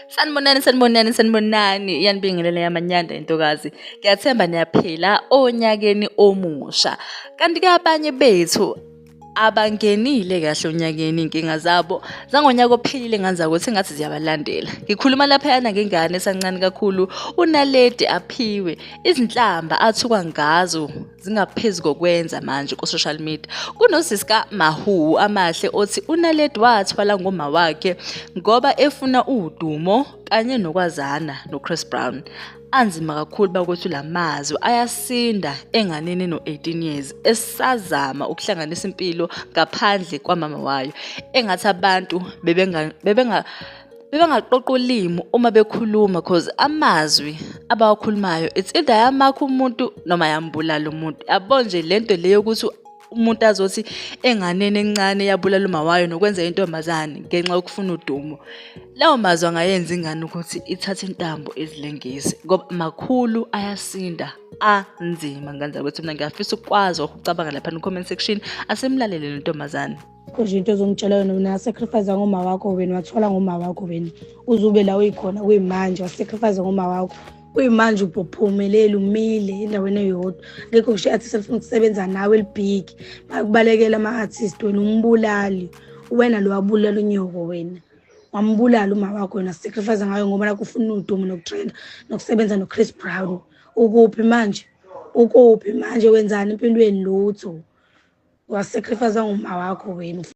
Sanibonani, sanibonani, sanibonani. Iyanibingelela yamanyanda intokazi. Ngiyathemba niyaphila onyakeni omusha. Kanti-ke abanye bethu abangenile kahle onyakeni inkinga zabo zangonyaka ophelile nganza ukuthi engathi ziyabalandela. Ngikhuluma laphayana ngengane esancane kakhulu uNaledi aphiwe izinhlamba athukwa ngazo zingaphezu kokwenza manje ku-social media. Kunosisi kaMahu Amahle othi uNaledi wathwala ngoma wakhe ngoba efuna udumo kanye nokwazana noChris Brown. Anzima kakhulu bakwethu la mazwi ayasinda enganeni eno-18 years esazama ukuhlanganisa impilo ngaphandle kwamama wayo. Engathi abantu bebenga bebenga bebengaqoqa ulimi uma bekhuluma cause amazwi abawakhulumayo it's either ayamakha umuntu noma ayambulala umuntu. Yabo nje lento le yokuthi umuntu azothi enganeni encane yabulala uma wayo nokwenza intombazane ngenxa yokufuna udumo. Lawo mazwi angayenza ingane ukuthi ithathe intambo izilengise ngoba makhulu ayasinda anzima nganza ukuthi mina ngiyafisa ukwazi ukucabanga lapha ku-comment section asimlalele le ntombazane. Nje into ozongitshela yona wena sacrifice ngoma wakho wena wathola ngoma wakho wena uzube la uyikhona kuyimanje wasacrifice ngoma wakho kuyimanje ubuphumeleli umile endaweni eyodwa ngekho ngisho i-artist elifuna ukusebenza nawe elibig bakubalekela ama-artist wena umbulali wena lo wabulala unyoko wena wambulala uma wakho wena sacrifice ngayo ngoba nakho ufuna udumo nokutrenda nokusebenza noChris Brown. Ukuphi manje? Ukuphi manje? Wenzani empilweni? Lutho. Wasacrifice ngoma wakho wena.